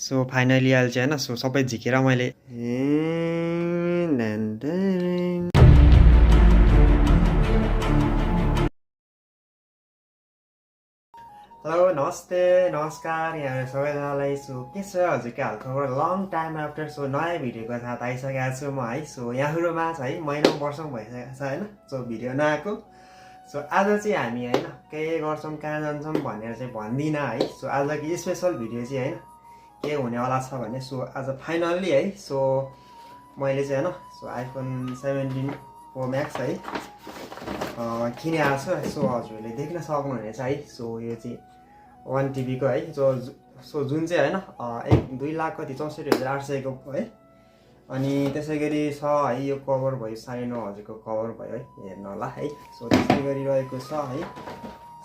so finally अहिले चाहिँ होइन सो सबै झिकेर मैले हेलो नमस्ते नमस्कार यहाँ सबैजनालाई सो के छ हजुरको हालखबर लङ टाइम आफ्टर सो नयाँ भिडियोको साथ आइसकेको छु म है सो यहाँहरूमा छ है महिना वर्षौँ भइसकेको छ होइन सो भिडियो नआएको सो आज चाहिँ हामी होइन के गर्छौँ कहाँ जान्छौँ भनेर चाहिँ भन्दिनँ है सो आजको स्पेसल भिडियो चाहिँ होइन के हुनेवाला छ भने सो आज फाइनल्ली है सो मैले चाहिँ होइन सो आइफोन 17 प्रो म्याक्स है किनेको छु सो हजुरहरूले देख्न सक्नुहुनेछ है सो यो चाहिँ 1 TB को है सो जुन चाहिँ होइन 2 लाख कति 64,800 को है अनि त्यसै गरी छ है यो कभर भयो 9.5 को कभर भयो है हेर्नु होला है सो त्यसै गरी रहेको छ है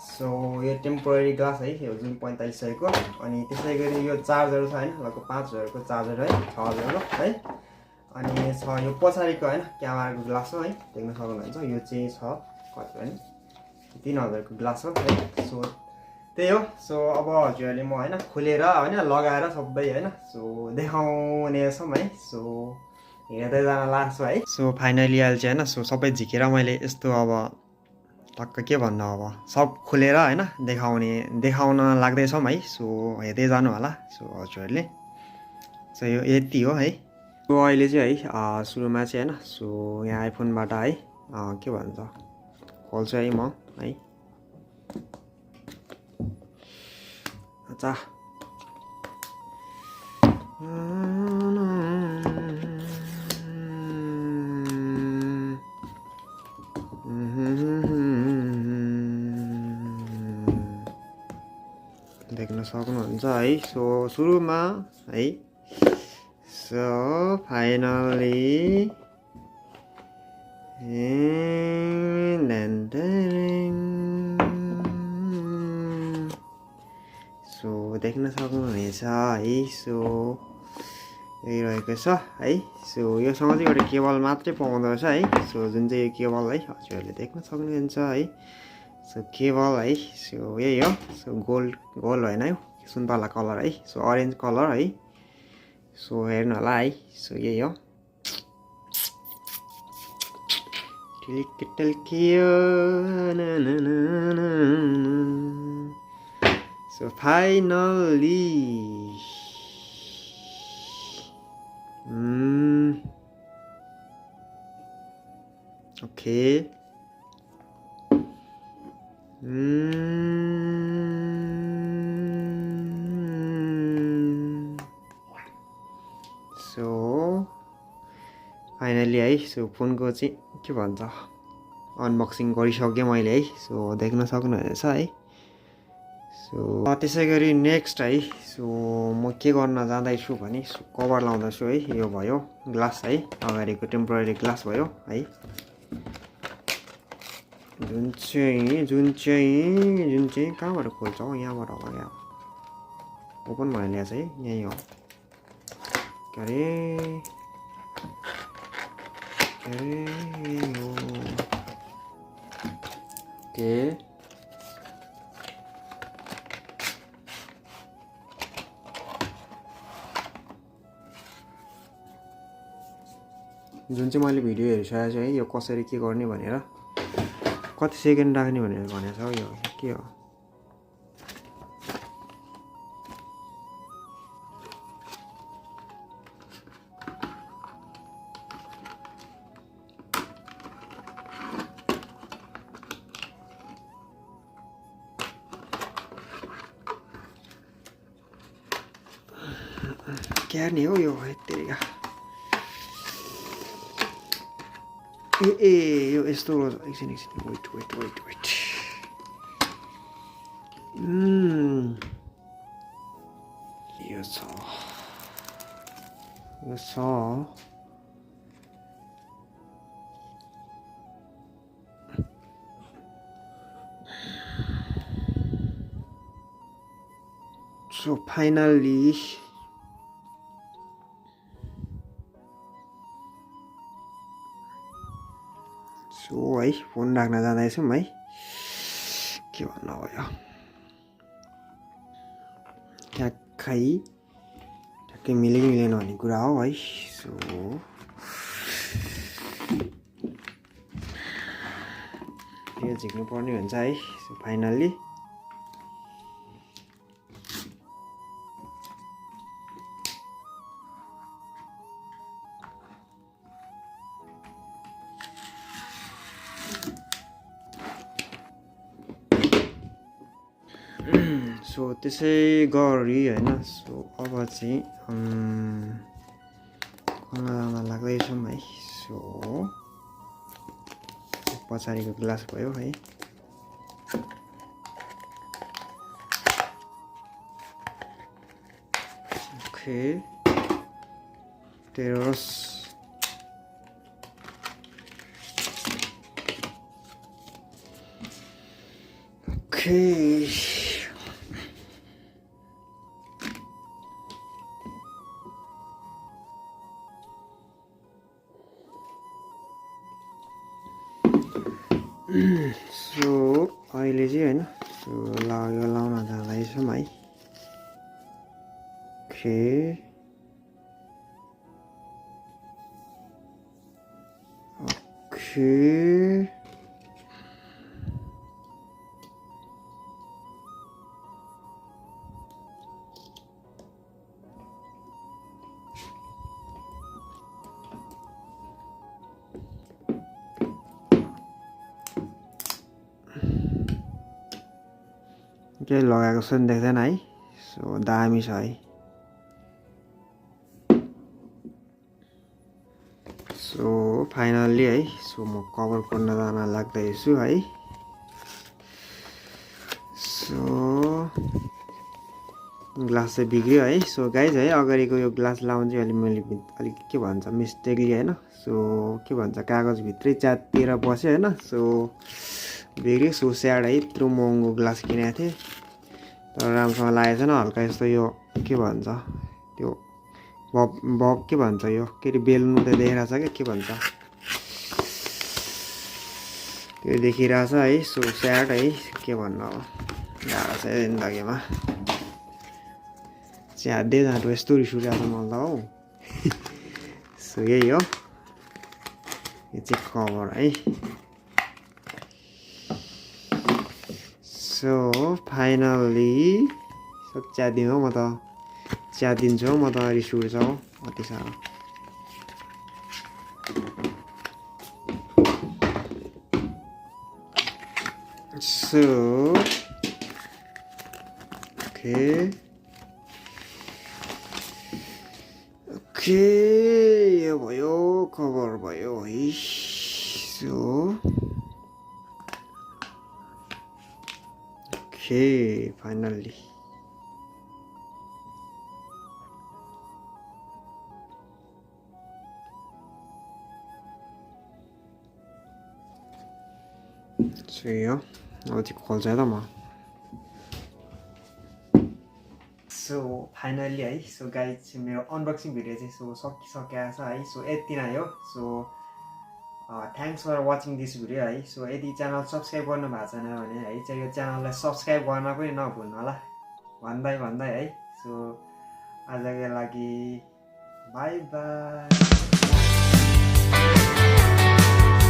सो यो टेम्पोरेरी ग्लास है यो जुन 4500 को अनि त्यसै गरी यो चार्जर छ होइन लगभग 5,000 को चार्जर है 6,000 को है अनि छ यो पछाडिको होइन क्यामेराको ग्लास हो है देख्न सक्नुहुन्छ यो चाहिँ छ कति होइन 3,000 को ग्लास हो है सो त्यही हो सो अब हजुरहरूले म होइन खोलेर होइन लगाएर सबै होइन सो देखाउनेछौँ है सो हेर्दै जान लाग्छु है सो फाइनली अहिले चाहिँ होइन सो सबै झिकेर मैले यस्तो अब टक्क के भन्नु अब सब खोलेर होइन देखाउन लाग्दैछौँ है सो हेर्दै जानु होला सो हजुरहरूले सो यो यति हो है सो अहिले चाहिँ है सुरुमा चाहिँ होइन सो यहाँ आइफोनबाट है के भन्छ खोल्छु है म है अच्छा देख्न सक्नुहुन्छ है सो सुरुमा है सो फाइनली सो देख्न सक्नुहुनेछ है सो यही रहेको छ है सो योसँग चाहिँ एउटा केबल मात्रै पाउँदो रहेछ है सो जुन चाहिँ यो केबल है हजुरहरूले देख्न सक्नुहुन्छ है सो केबल है सो यही हो सो गोल्ड होइन है सुन्तला कलर है सो अरेन्ज कलर है सो हेर्नु होला है सो यही हो so finally okay so finally है सो फोनको चाहिँ के भन्छ अनबक्सिङ गरिसकेँ मैले है सो देख्न सक्नुहुनेछ है सो त्यसै गरी नेक्स्ट है सो म के गर्न जाँदैछु भने सो कभर लाउँदैछु है यो भयो ग्लास है अगाडिको टेम्पोरेरी ग्लास भयो है जुन चाहिँ कहाँबाट खोल्छ हौ यहाँबाट हो क्या ओपन भइरहेको छ है यहीँ हो के अरे के जुन चाहिँ मैले भिडियो हेरिसकेको छु है यो कसरी के गर्ने भनेर कति सेकेन्ड राख्ने भनेर भनेको छ हौ यो के हो क्या नि हो यो यत्तिका ए यो यस्तो एकछिन वेट यो छ सो फाइनली सो है फोन राख्न जाँदैछौँ है के भन्नु अब यो ट्याक्कै के मिल्यो कि मिलेन भन्ने कुरा हो है सो यो झिक्नु पर्ने हुन्छ है सो फाइनल्ली सो त्यसै गरी हैन सो अब चाहिँ खानामा लाग्दैछौँ है सो पछाडिको ग्लास भयो है ओके टेरोस ओके सो अहिले चाहिँ हैन सो यो लाउन जाँदैछौँ है ओके ओके केही लगाएको जस्तो नि देख्दैन है सो दामी छ है सो फाइनल्ली है सो म कभर गर्न जान लाग्दैछु है सो ग्लास चाहिँ बिग्रियो है सो गाइज है अगाडिको यो ग्लास लाउनु चाहिँ मैले अलिक के भन्छ मिस्टेकली हैन सो के भन्छ कागजभित्रै च्यातिएर बस्यो हैन सो बिग्रियो सो स्याड है यत्रो महँगो ग्लास किनेको थिएँ तर राम्रोसँग लागेको छैन हल्का यस्तो यो के भन्छ त्यो बब के भन्छ यो के अरे बेल्नु त देखिरहेछ क्या के भन्छ त्यो देखिरहेछ है सो स्याड है के भन्नु अब गाह्रो छ जिन्दगीमा च्यात्दै जाँटो यस्तो रिस उठिरहेको छ मलाई त हौ सो यही हो यो चाहिँ कभर है सो फाइनल्ली सब च्यादिनु हो म त च्यादिन्छु हौ म त रिस उठ्छ हौ अति साह्रो सो ओके ओके यो भयो कभर भयो है सो ओके फाइनल्ली सो यो अब चाहिँ खोल्छ त म सो फाइनल्ली है सो गाइज मेरो अनबक्सिङ भिडियो चाहिँ सो सकिसकेको छ है सो यति नै हो so thanks for watching this video है सो यदि च्यानल सब्सक्राइब गर्नु भएको छैन भने है चाहिँ यो च्यानललाई सब्सक्राइब गर्न पनि नभुल्नु होला भन्दै है सो आजको लागि बाई बाई